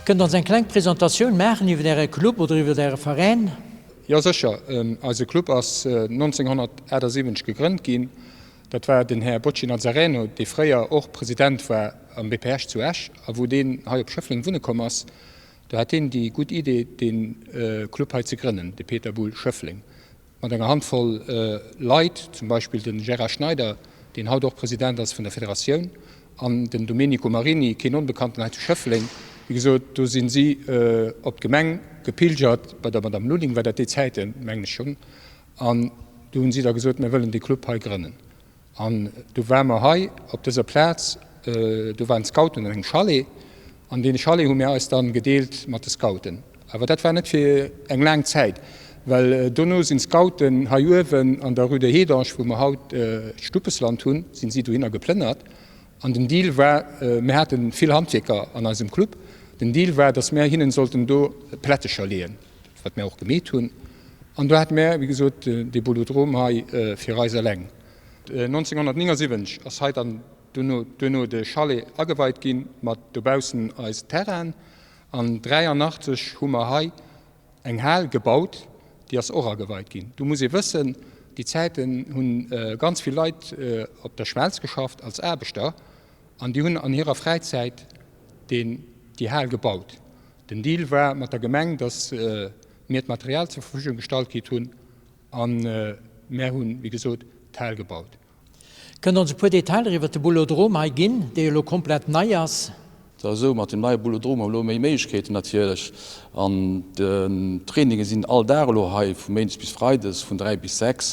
Kënnt Der ons eng kleng Presentatioun maachen iwwer Äre Club oder iwwer Äre Veräin? Jo sécher. Eise Club ass 1978 gegrënnt ginn. Dat war den Här Bocci Nazareno, dee fréier och President war am BPH zu Esch. A wou deen hei op Schëffleng wunne komm ass, do hat deen déi gutt Idee, dee Club hei ze grënnen, de Peter Boulle Schëffleng. Mat enger Handvoll Leit, zum Beispill de Gérard Schneider, deen haut och President ass vun der Federatioun, an den Domenico Marini, keen Onbekannten hei zu Schëffleng. Wéi gesot, do si si op d'Gemeng gepilgert, bei der Madame Lulling war dat déi Zäiten, mengen ech schonn, an do hunn si da gesot, mir wëllen dee Club hei grënnen. An du ware mer hei op dëser Plaz, do waren d'Scouten an engem Chalet, an dee Chalet hu mir eis dann gedeelt mat de Scouten. Awer dat war net fir eng laang Zäit, well dono sinn d'Scouten hei uewen an der Rue de Hédange, wou mer haut d'Stuppesland hunn, sinn si dohinner geplënnert. An den Deal war, mir hate vill Handwierker an eisem Club, den Deal war, datt mär hinnen sollten do Plättecher leeën, wat mär och gemeet hunn. An do hate mär, wéi gesot, dee Boulodrome hei fir eis eleng. 1979 ass hei dann duerno duerno de Chalet ageweit ginn, mat dobaussen eis Terrainen. An 83 hu mer hei eng Hal gebaut, déi ass och ageweit ginn. Do muss ee wëssen, déi Zäiten hu ganz vill Leit op der Schmelz geschafft als Aarbechter an déi hunn an hirer Fräizäit deen déi Hal gebaut. Den Deal war mat der Gemeng, datt mir d'Material zur Verfügung gestallt kritt hunn a mär hunn, wéi gesot, d'Hal gebaut. Kënnt Der ons e puer Detailer iwwert de Boulodrome hei ginn, dee jo elo komplett nei ass? Et ass esou, mat dem neie Boulodrome hu mer elo méi Méiglechkeeten natierlech. An d'Traininge sinn all Dag elo hei, vu méindes bis freides vun 3 bis 6.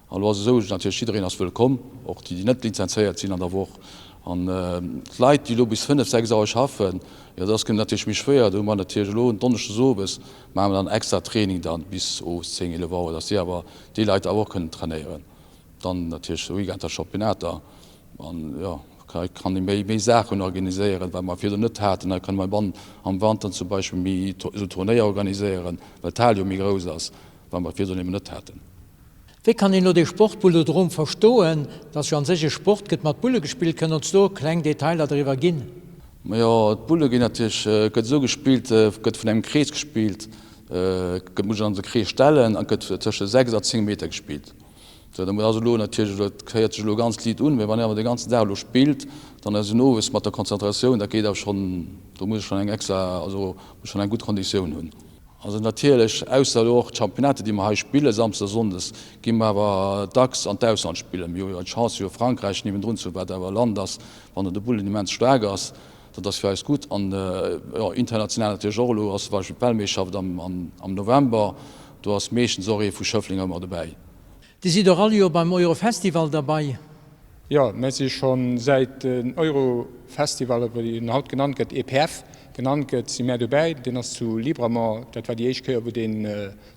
An elo ass et esou, natierlech jiddereen ass wëllkomm, och déi, déi net lizenzéiert sinn an der Woch. An d'Leit, déi elo bis 5, 6 Auer schaffen, jo dat ass natierlech méi schwéier. Do hu mer natierlech elo en Donneschdes owes maache mer dann extra Training dann bis owes 10, 11 Auer, datt déi awer, déi Leit awer och kënnen trainéieren. Dann natierlech de Weekend da Championnater an jo hei kann ee méi méi Saachen organiséieren, wat mer virdrun net haten. Hei kënne mer am Wanter zum Beispill méi esou Turnéier organiséieren, well d'Hal jo méi grouss ass, wat mer virdrun eben net haten. Wéi kann een elo dee Sportboulodrom verstoen? Et ass jo an sech e Sport, gëtt mat Bulle gespillt. Kënnt ons do kleng Detailer driwwer ginn? Majo, d'Bulle ginn natierlech, gëtt esou gespillt, gëtt vun engem Krees gespillt, gëtt muss een an de Krees stellen an gëtt tësche 6 a 10 Meter gespillt. Sou, dat ass elo natierlech, dat héiert sech elo ganz liit un, mä wann een awer de ganzen Dag elo spillt, dann ass en owes mat der Konzentratioun, dat geet awer schonn, do muss ech schonn eng extra, also muss schonn eng gutt Konditioun hunn. Also natierlech, ausser elo och d'Championnaten, déi mer hei spillen, samsdes a sonndes, gi mer awer dacks an d'Ausland spillen. Mir hu jo d'Chance, jo Frankräich niewendrun ze hunn, wat awer e Land ass, wann do de Bullen immens staark ass, dat ass fir eis gutt. An, jo, international natierlech och. Elo ass zum Beispill d'Weltmeeschterschaft am November, Do ass meeschtens och ee vu Schëffleng ëmmer dobäi. Dir sidd och all Joer beim Eurofestival derbei? Jo, mir si scho säit den Eurofestival, wéi en haut genannt gëtt, EPF genannt gëtt, si mär dobäi. Deen ass zu Libramont, dat war déi éischt Kéier, wou deen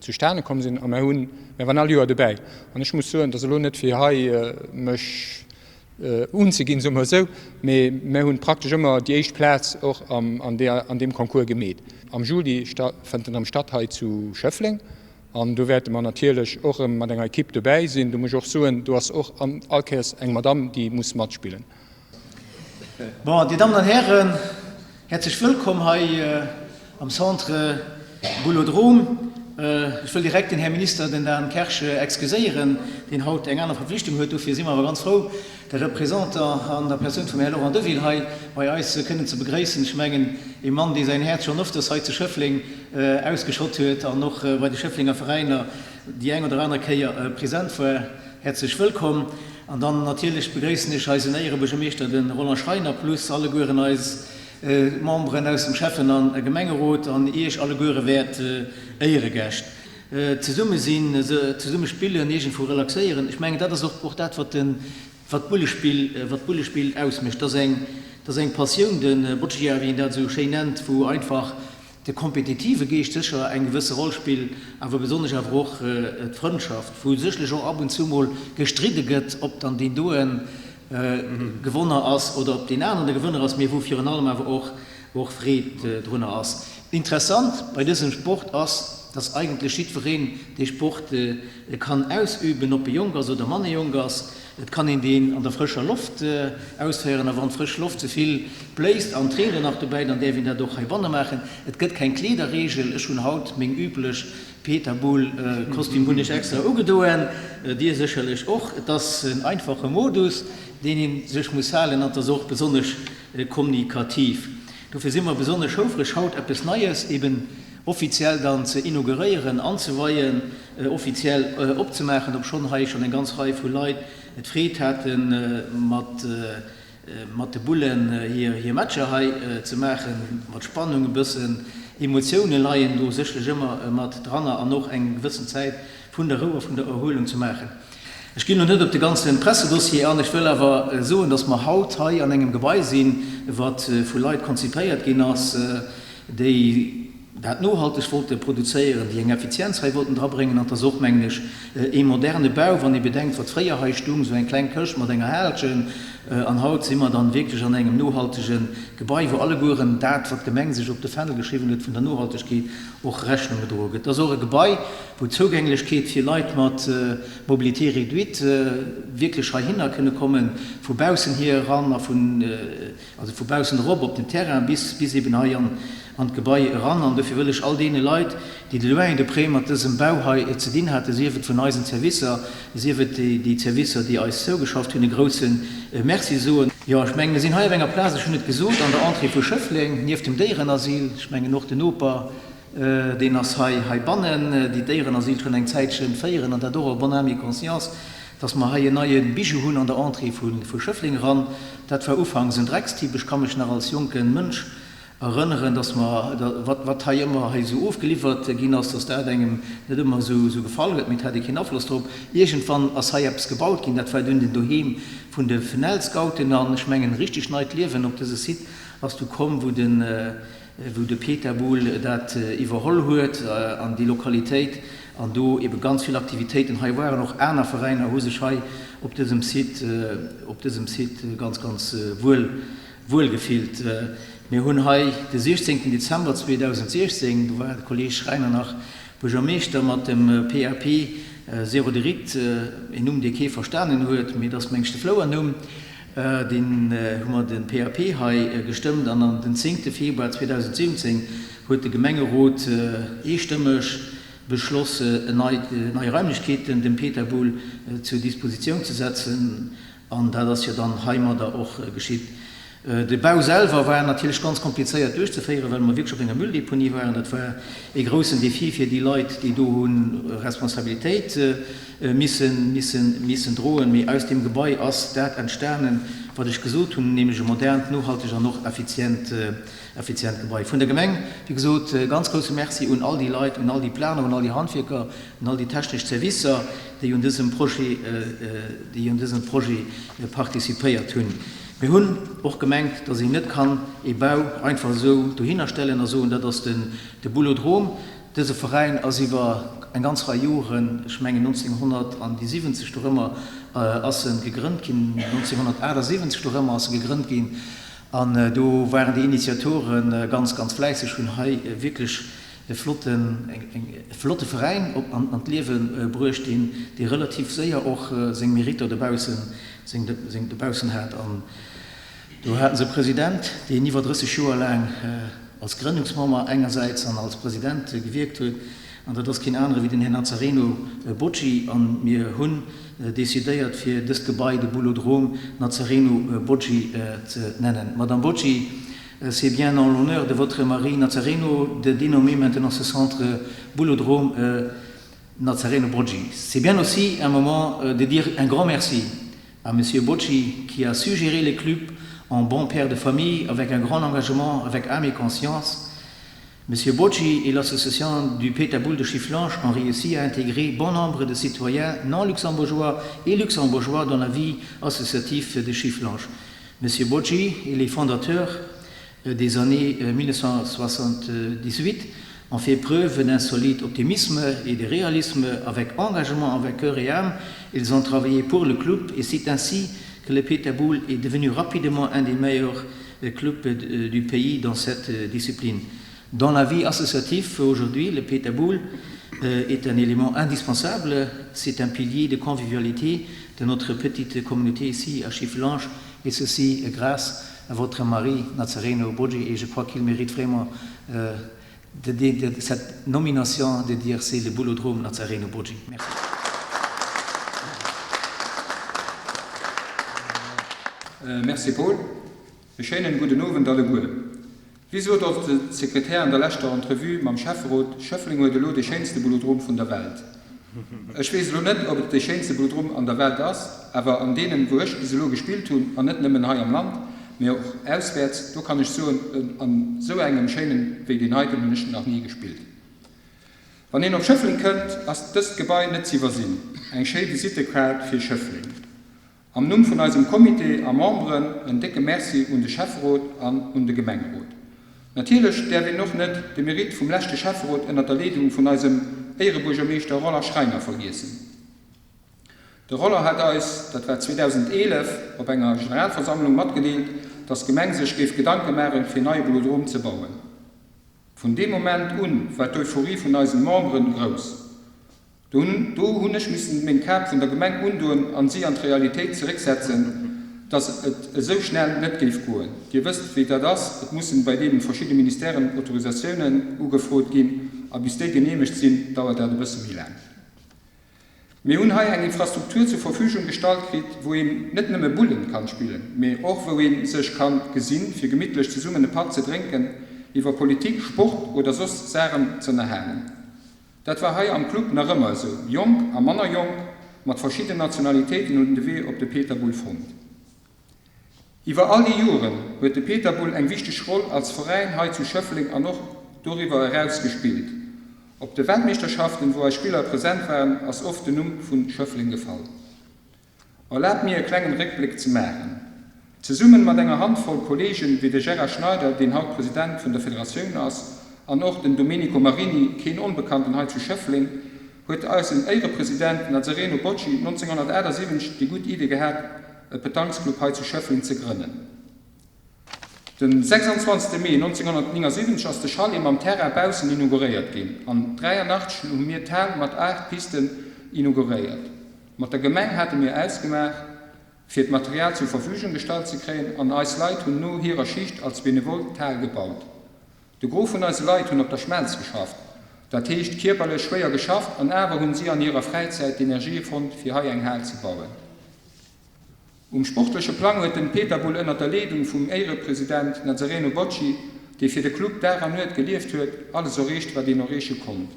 zustane komm sinn. A mär hunn, mär waren all Joer dobäi. An ech muss soen, et ass elo net fir hei mech unzeginn, soe mer esou, mee mär hunn praktesch ëmmer déi éischt Plaz och an deem Concours gemeet. Am Juli fënnt en erëm statt hei zu Schëffleng an do wäerte mer natierlech och erëm mat enger Ekipp dobäi sinn. Do muss ech och soen, do ass och all Kéiers eng Madamm, déi muss matspillen. Bon, Dir Dammen an Hären, häerzlech wëllkomm hei am Centre Boulodrome. Ech wëll direkt den Här Minister, den Dan Kersch, excuséieren, deen haut eng aner Verpflichtung huet. Dofir si mer awer ganz frou, de Représentant an der Persoun vum Här Laurent Deville hei bei eis kënnen ze begréissen. Ech mengen, ee Mann, dee säin Häerz schonn öfters hei zu Schëffleng ausgeschott huet an och bei de Schëfflenger Veräiner déi eng oder aner Kéier present war. Häerzlech wëllkomm. An dann natierlech begréissen ech eisen Éierebuergermeeschter, de Roland Schreiner, plus allegueren eis Memberen aus dem Schäffen a Gemengerot an Iech alleguere wäert Éieregäscht. Zesumme sinn, zesumme spillen, iergendwou relaxéieren, ech mengen dat ass och dat wat de wat d'Bullespill wat d'Bullespill ausmécht. Dat ass eng dat ass eng Passioun, de Boccia wéi een dat esou schéin nennt, wou einfach de kompetitive Geescht sécher eng gewësse Roll spillt, awer besonnesch awer och d'Frëndschaft, wou sécherlech och ab und zu mol gestridde gëtt, ob dann deen doen Gewonner ass oder ob deen aneren de Gewënner ass, mee wou virun allem awer och och Freed drunner ass. Interessant bei dësem Sport ass, dass eigentlech jiddwereen dee Sport kann ausüben, ob e jonk ass oder manner jonk ass. Et kann een deen an der frëscher Loft ausféieren a wann d'frësch Loft ze vill bléist an d'Reen do nach dobäi, dann däerf een dat och heibanne maachen. Et gëtt keng Kleederreegel. Ech hunn haut meng üblech Peter Buhl Kostüm hunn ech extra ugedoen, dir sécherlech och. Et ass en einfache Modus, deen ee sech muss halen an et ass och besonnesch kommunikativ. Dofir si mer besonnesch houfreg, haut eppes Neies eben offiziell dann ze inauguréieren, anzeweien, offiziell opzemaachen, obschonn hei schonn eng ganz Rei vu Leit d'Freed haten, mat mat de Bullen hir hir Matcher hei ze maachen, mat Spannung, e bëssen Emotioune leien do sécherlech ëmmer mat dranner an och eng gewëssen Zäit vun der Rou a vun der Erhuelung ze maachen. Ech ginn elo net op de ganze Pressedossier an, ech wëll awer soen, datt mer haut hei an engem Gebai sinn, wat vu Leit konzipéiert ginn ass, déi dat nohalteg wollte produzéieren, déi eng Effizienz hei wollten drabréngen. An et ass och, mengen ech, ee moderne Bau, wann ee bedenkt, wat fréier hei stung, esou eng kleng Këscht mat enger Hälchen. An haut si mer dann wierklech an engem nohaltege Gebai, wou allegueren dat, wat d'Gemeng sech op de Fändel geschriwwen huet vun der Nohaltegkeet, och Rechnung gedroe gëtt. Et ass och e Gebai, wou d'Zougänglechkeet fir Leit mat Mobilité réduite wierklech heihinner kënne kommen, vu baussen hier eran a vun, Also vu baussen erop op den Terrain bis bis eben hei an an d'Gebai eran. An dofir wëll ech all deene Leit, déi de loin et de près mat dësem Bau hei ze dinn haten, sief et vun eisen Zerwisser, sief et déi déi Zerwisser, déi eis zougeschafft hunn, e grouse Merci soen. Jo, ech mengen, mir sinn hei op enger Plaz, ech hunn et gesot, an der Entrée vu Schëffleng, nieft dem Déierenasyl. Ech mengen och den Noper, deen ass hei heibannen, déi d'Déierenasyl schonn eng Zäitche féieren, an dat och en bonne âme et conscience. Dass mer hei en neie Bijou hunn an der Entrée vu Schëffleng eran, dat war ufanks en Dreckstipp. Ech ka mech nach als jonke Mënsch erënneren, dass mer, wat, wat hei ëmmer hei esou ofgeliwwert ginn ass, dass dat engem net ëmmer esou, esou gefall huet, mee et hat ee keen Afloss drop. Iergendwann ass hei eppes gebaut ginn, dat war dunn den Doheem vun de FNEL-Scouten an ech mengen, richteg neit Liewen op dëse Site ass du komm, wou de, wou de Peter Buhl dat iwwerholl huet an déi Lokalitéit an do ebe ganz vill Aktivitéiten hei waren. Och aner Veräiner hu sech hei op dësem Site, op dësem Site ganz, ganz wuel, wuel gefillt. Mir hunn hei de 16 Dezember 2016, do war de Kolleeg Schreiner nach Buergermeeschter, mat dem PAP Zéro de Rite, een Numm, dee kee verstanen huet, mee et ass meng ech de Flouernumm, Deen hu mer de PAP hei gestëmmt an an den zéngte Februar 2017 huet de Gemengerot eestëmmeg beschloss, nei nei Raimlechkeeten dem Peter Buhl zur Dispositioun ze setzen. An dat ass jo dann heimadder och geschitt. De Bau selwer war natierlech ganz komplizéiert duerchzeféieren, well mer wierklech op enger Mülldeponie waren. Dat war ee groussen Defi fir déi Leit, déi do hu Responsabilitéit missen, missen, missen droen. Mee aus deem Gebai ass dat entstanen, wat ech gesot hunn, nämlech e modernt, nohalteg an och effizient, effizient Gebai. Vun der Gemeng, wéi gesot, e ganz grousse Merci un all déi Leit, un all déi Planer, un all déi Handwierker, un all déi technesch Servicer, déi un dësem Projet, déi un dësem Projet participéiert hunn. Mir hunn och gemengt, dass een net kann ee Bau einfach esou dohinner stellen a soen, dat ass den, de Boulodrome. Dëse Veräin ass iwwer eng ganz Rei Joren, ech mengen 1970 dorëmmer ass e gegrënnt ginn, 1978 dorëmmer ass e gegrënnt ginn, an do waren déi Initiatore ganz, ganz fläisseg, hunn hei wierklech e flotten, e flotte Veräin op an d'Liewe bruecht, deen, dee relativ séier och seng Meritter dobaussen, seng, seng dobaussen hat. An Do haten se e President, deen iwwer 30 Joer laang als Grënnungsmember engersäits an als President gewierkt huet, an dat ass keen anere wéi den Här Nazareno Boggi. A mir hunn decidéiert, fir dëst Gebai de Boulodrome Nazareno Boggi ze nennen. Madame Boggi, c'est bien en l'honneur de votre mari Nazareno de dénommer maintenant ce centre Boulodrome Nazareno Boggi. C'est bien aussi un moment de dire un grand merci à Monsieur Bocci qui a su gérer les clubs en bon père de famille, avec un grand engagement, avec âme et conscience. Monsieur Bocci et l'association du Pétaboul de Chifflange ont réussi à intégrer bon nombre de citoyens non luxembourgeois et luxembourgeois dans la vie associative de Chifflange. Monsieur Bocci et les fondateurs des années 1978 ont fait preuve d'un solide optimisme et de réalisme avec engagement, avec cœur et âme. Ils ont travaillé pour le club et c'est ainsi que le Pétaboul est devenu rapidement un des meilleurs clubs du pays dans cette discipline. Dans la vie associative aujourd'hui, le Pétaboul est un élément indispensable, c'est un pilier de convivialité de notre petite communauté ici à Schifflange et ceci grâce à votre mari Nazareno Boggi et je crois qu'il mérite vraiment euh, de, de, de cette nomination de dire c'est le boulodrome Nazareno Boggi. Merci. Euh, merci Paul. E schéinen gudden Owend alleguer. Wéi sot och de Sekretär an der leschter Entrevue mam Schäfferot, Schëffleng huet elo dee schéinste Boulodrom vun der Welt. Ech weess elo net, ob et dee schéinste Boulodrom an der Welt ass, awer an deenen, wou ech bis elo gespillt hunn, an net nëmmen hei am Land, mee och auswäerts, do kann ech soen, an esou engem schéinen wéi deen heiten hunn ech nach ni gespillt. Wann een op Schëffleng kënnt, ass dëst Gebai net z'iwwersinn. Eng schéi Visittekaart fir Schëffleng. Am Numm vun eisem Comité a Memberen en décke Merci un de Schäfferot an un de Gemengerot. Natierlech däerf een och net de Mérite vum leschte Schäfferot ënnert der Leedung vun eisem Éierebuergermeeschter Roland Schreiner vergiessen. De Roland hat eis, dat war 2011, op enger Generalversammlung matgedeelt, dass d'Gemeng sech géif Gedanke maachen, fir neie Boulodrome ze bauen. Vun deem Moment un war d'Euphorie vun eisen Memberen grouss. Do hunn ech missen meng Kap vun der Gemeng undoen an si an d'Realitéit zerécksetzen, dass et esou schnell net géif goen. Dir wësst wéi dat ass, et mussen bei deenen verschidde Ministèren Autorisatiounen ugefrot ginn a bis déi geneemegt sinn, dauert dat e bësse méi laang. Mir hunn hei eng Infrastruktur zur Verfügung gestallt kritt, wou een net nëmme Bullen kann spillen, mee och wou een sech kann gesinn, fir gemittlech zesummen e Patt ze drénken, iwwer Politik, Sport oder soss Saachen z'ënnerhalen. Dat war hei am Club nach ëmmer esou, Jonk a manner Jonk, mat verschidden Nationalitéiten hunn de Wee op de Peter Bull fonnt. Iwwer all déi Joren huet de Peter Bull eng wichteg Roll als Veräin hei zu Schëffleng an och doriwwer eraus gespillt. Op de Weltmeeschterschaften, wou eis Spiller present waren, ass oft den Numm vun Schëffleng gefall. Erlaabt mir e klengen Réckbléck ze maachen. Zesummen mat enger Handvoll Kollegen, wéi de Gérard Schneider, deen haut President vun der Federatioun ass, an och den Domenico Marini, keen Onbekannten hei zu Schëffleng, huet eisen Éirepresident Nazareno Bocci 1978 déi gutt Idee gehat, e Petanquesclub hei zu Schëffleng ze grënnen. Den 26 Mee 1979 ass de Chalet mam Terrain baussen inauguréiert ginn an 83 hu mir d'Hal mat 8 Pisten inauguréiert. Mat der Gemeng hate mir ausgemaach fir d'Material zur Verfügung gestallt ze kréien an eis Leit hunn no hirer Schicht als Benevol d'Hal gebaut. De Gros vun eise Leit hunn op der Schmelz geschafft, dat heescht kierperlech schwéier geschafft an awer hunn si an hirer Fräizäit d'Energie fonnt fir hei eng Hal ze bauen. Um sportleche Plang huet den Peter Bull ënnert der Leedung vum Éierepresident Nazareno Bocci, dee fir de Club Dag an Nuet gelieft huet, alles erreecht wat een erreeche konnt.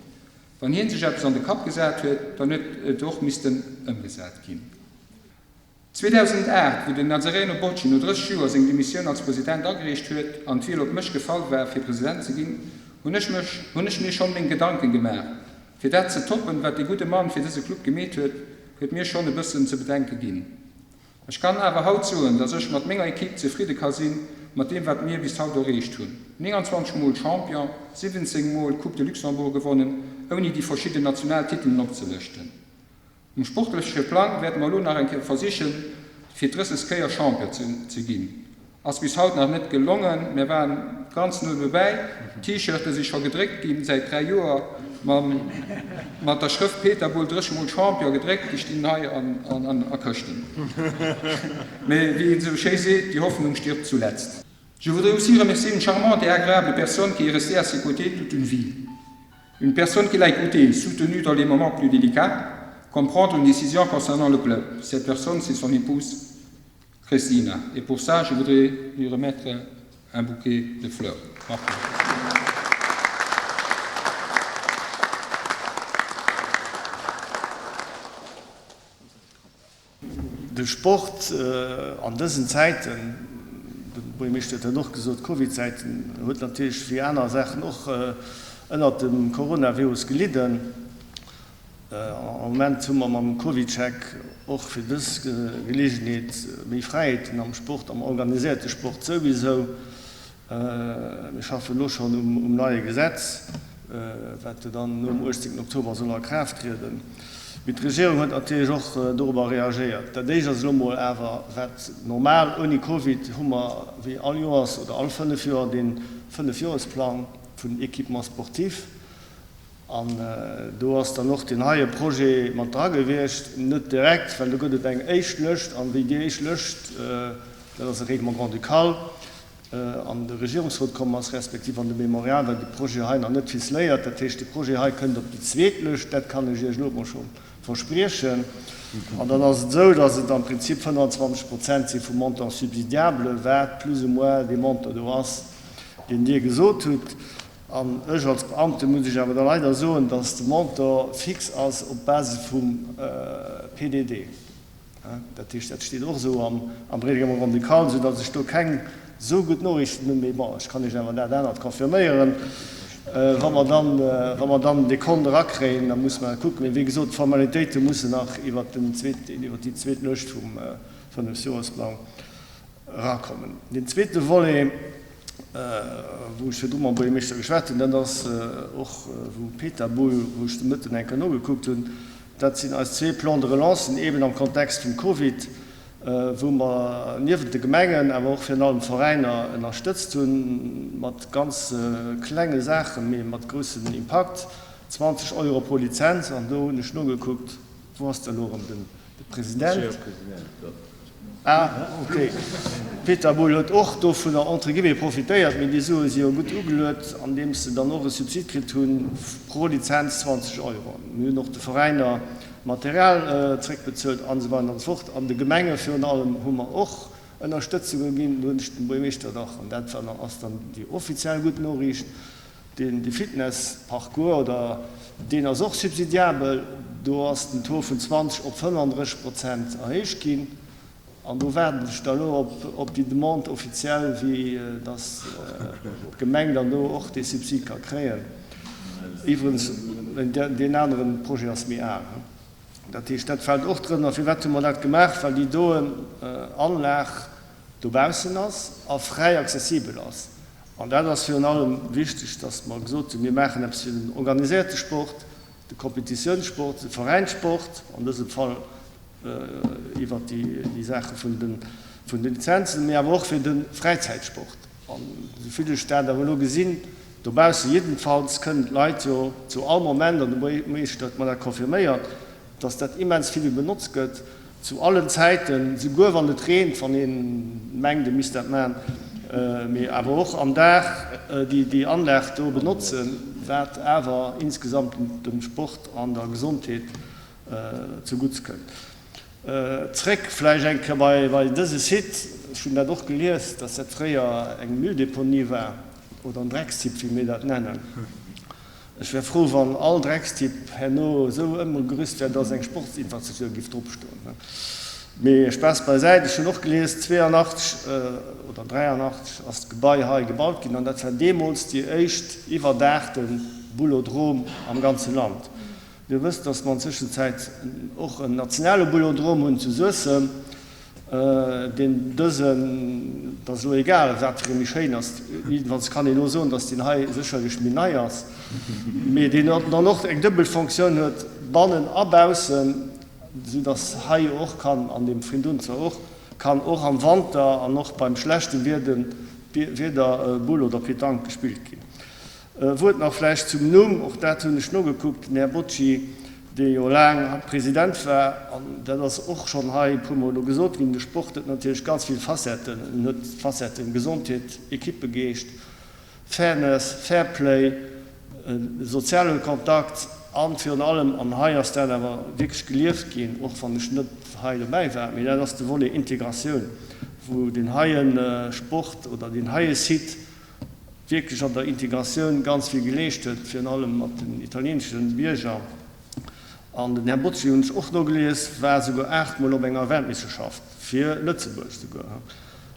Wann hien sech eppes an de Kapp gesat huet, dann huet et och missten ëmgesat ginn. 2008, wou den Nazareno Bocci no 30 Joer seng Demissioun als President agereecht huet an d'Wiel op mech gefall war fir President ze ginn, hunn ech mech hunn ech mir schonn meng Gedanken gemaach. Fir dat ze toppen, wat dee gudde Mann fir dëse Club gemeet huet, huet mir schonn e bëssen ze bedenke ginn. Ech kann awer haut soen, dass ech mat menger Equipe zefridde ka sinn, mat deem wat mir bis haut erreecht hunn, 29 mol Champion, 17 mol Coupe de Luxembourg gewonnen, ouni déi verschidden national Titelen opzelëschten. Um sportleche Plang wäerte mer elo nach eng Kéier versichen, fir d'drëssegst Kéier Champion ze ginn. Ass bis haut nach net gelongen, mär waren ganz no dobäi. T-Shirte si scho gedréckt ginn, säit 3 Joer, mat der Schrëft Peter Bull 30 mol Champion gedréckt, déi stinn hei an a Këschten. Mee wéi een esou schéi seet, Die Hoffnung stirbt zuletzt. Je voudrais aussi remercier une charmante et agréable personne qui est restée à ses côtés toute une vie. Une personne qui l'a écouté, soutenue dans les moments plus délicats, comme prendre une décision concernant le club. Cette personne, c'est son épouse, Christina. Et pour ça, je voudrais lui remettre un bouquet de fleurs. Merci. De Sport an dësen Zäiten, de Buergermeeschter huet dat och gesot, Covid-Zäiten, huet natierlech wéi aner Saachen och ënnert dem Coronavirus gelidden. Am Moment hu mer mam CovidCheck och fir dës Geleegenheet méi Fräiheeten am Sport, am organiséierte Sport souwisou. Mir schaffen elo schonn um neie Gesetz, wat jo dann nom 18 Oktober soll a Kraaft trieden. Mee d'Regierung huet natierlech och dorobber reagéiert. Dat éischt ass elo mol awer, wat normal, ouni Covid hu mer wéi all Joers oder all fënnef Joer dee Fënnefjoresplang vun Équipements sportifs. An do ass dann och deen heie Projet mat dra gewiescht. Net direkt, well do gëtt et eng éischt Lëscht. An wéi déi éischt Lëscht, dat ass e Règlement grand-ducal, an de Regierungsrot komm ass, respektiv an de Mémorial, war de Projet hei nach net ficeléiert. Dat heescht, de Projet hei kënnt op déi zweet Lëscht, dat kann ech Iech elo emol scho verspriechen. An dann ass et esou, dass et am Prinzip 25 Prozent si vum Montant subsidiable, wat plus ou moins dee Montant do ass, deen Dir gesot hutt. An ech als Beamte muss Iech awer da leider soen, dass de Montant fix ass op Basis vum PDD. Dat heescht, dat steet och esou am Règlement grand-ducal, soudass ech do keng esou gutt Noriichten hunn. Mee bon, ech kann Iech awer dat anert confirméieren. Wa mer dann, wa mer dann de Kont erakréien, da musse mer kucken. Mee wéi gesot, d'Formalitéite mussen nach iwwert den zweet, iwwert déi zweet Lëscht vum Fënnefjoeresplang erakommen. Deen zweete Volet, wou ech virdru mam Buergermeeschter geschwat hunn, dat ass och wou Peter Bull, wou ech de Mëtten eng Kéier nogekuckt hunn, dat sinn eis zwee Plans de relancen, eeben am Kontext vum Covid, wou mer niewent de Gemengen, awer och virun allem d'Veräiner ënnerstëtzt hunn, mat ganz klenge Saachen, mee mat groussem Impakt, 20 Euro pro Lizenz. An do hunn ech nogekuckt, wou ass da elo erëm den. De President. Ah, okay. Peter Bull huet och dovunner entre guillemets profitéiert, mee déi Sue si jo gutt ugeluet, andeems se dann och e Subsid kritt hunn, pro Lizenz 20 Euro. Mir hunn och de Veräiner Material zréckbezuelt an esou weider an esou fort. An de Gemenge virun allem hu mer och Ënnerstëtzunge ginn. Do hunn ech dem Buergermeeschter dach, an dat war dann, ass dann déi offiziell gutt Noriicht, Deen de Fitnessparcours oder deen ass och subsidiabel, do ass den Taux vun 20 op 35 Prozent erhéicht ginn. An do waarden ech da elo op déi Demande officielle, wéi datt d'Gemeng dann do och dee Subsid ka kréien. Iwwerens, deen anere Projet ass méi al. Dat heescht, dat fält och drënner. Firwat hu mer dat gemaach? Well déi doen Anlag dobaussen ass a fräi accessibel ass. An dat ass virun allem wichteg, dass mer gesot hunn, mir maachen eppes fir den organiséierte Sport, de Kompetitiounssport, de Veräinssport, an dësem Fall iwwert déi Saache vun de Lizenzen, mee awer och fir de Fräizäitsport. An esou vill ech dat awer elo gesinn, dobausse jiddefalls, kënnen d'Leit jo zu all Moment, an de Buergermeeschter huet mer dat confirméiert, dass dat immens vill benotzt gëtt, zu allen Zäiten, souguer wann et reent, wann ee mengt, e misst dat maachen, mee awer och am Dag déi Anlag do benotzen, wat awer insgesamt dem Sport an der Gesondheet zugutts kënnt. Zréck vläicht eng Kéier bei dëse Site, ech hunn dat och gelies, dass dat fréier eng Mülldeponie war oder en Dreckstipp, wéi mir dat nennen. Ech wär frou, wann all Dreckstipp herno esou ëmgerüst wär, dass eng Sportsinfrastruktur giff drop stoen. Mee Spaass beisäit, ech hunn och gelies, 82 oder 83 ass d'Gebai hei gebaut ginn an dat war deemools déi éischt iwwerdaachte Boulodrome am ganze Land. Dir wësst, dass mer an Zwischenzäit och en nationale Boulodrome hunn zu Suessem. Deen dësen, et ass elo egal, wat fir ee méi schéin ass, jiddefalls kann een elo soen, datt deen hei sécherlech méi nei ass, mee deen dann och eng duebel Fonctioun huet, bannen a baussen, soudatt hei jo och kann, an deem Frindun zwar och, kann och am Wanter an och beim schlechte Wieder Boule oder Pétanque gespillt ginn. E Wuert nach vläicht zum Numm, och dat hunn ech nogekuckt, den Här Bocci, dee jo laang President war, an dat ass och schonn hei e puermol elo gesot ginn, de Sport huet natierlech ganz vill Facetten, en huet Facetten Gesondheet, Ekippegeescht, Fairness, Fairplay, soziale Kontakt an virun allem, an hei ass dat awer wierklech gelieft ginn, och wann ech net hei dobäi war, mee dat ass de Volet Integratioun, wou deen heie Sport oder deen heie Site wierklech an der Integratioun ganz vill geleescht huet, virun allem mat den italieenesche Bierger. An den Här Bozzi, hunn ech och nogelies, war souguer aachtmol op enger Weltmeeschterschaft fir Lëtzebuerg souguer.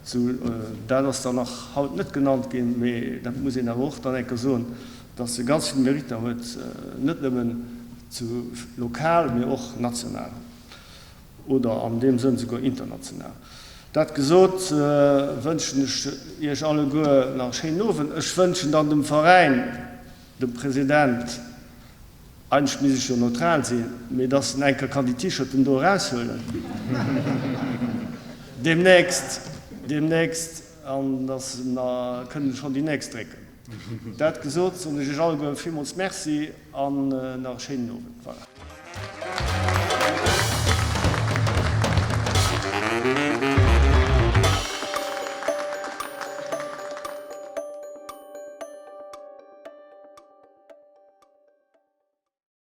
Sou, dat ass dann nach haut net genannt ginn, mee dat muss een awer och dann eng Kéier soen, dass e ganz vill Meritter huet, net nëmmen zu lokal, mee och national. Oder an deem Sënn souguer international. Dat gesot, wënschen ech Iech alleguer nach e schéinen Owend. Ech wënschen dann dem Veräin, dem President, eigentlech misst ech jo neutral sinn, mee dass en eng Kéier kann déi T-Shirten do eraushuelen deemnächst, deemnächst, an dass mer kënnen schonn déi nächst drécken. Dat gesot, soen ech Iech alleguer villmools Merci an nach e schéinen Owend. Voilà.